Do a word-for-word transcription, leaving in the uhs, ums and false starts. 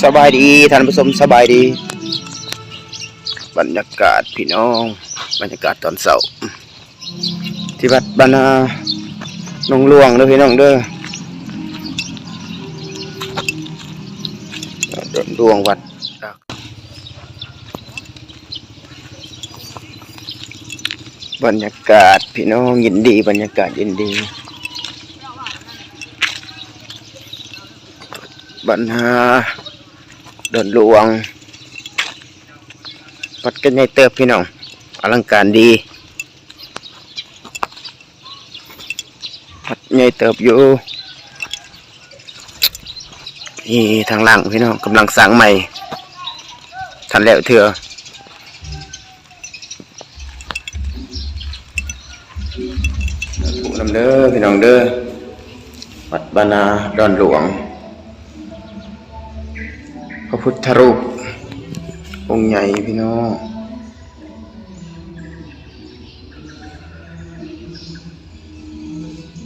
สบายดีท่านผู้ชม สบายดี บรรยากาศพี่น้อง บรรยากาศตอนเช้า ที่วัดบ้านนาหนองหลวงเด้อพี่น้องเด้อ ดอนหลวงวัด บรรยากาศพี่น้องเย็นดี บรรยากาศเย็นดี บ้านนาดอนหลวง วัดก็ใหญ่เติบพี่น้อง อลังการดี วัดใหญ่เติบอยู่ นี่ทางหลังพี่น้องกำลังสร้างใหม่ ทันแล้วเถื่อ ผู้นำเด้อพี่น้องเด้อ วัดบ้านนาดอนหลวง พระพุทธรูปองค์ใหญ่พี่น้อง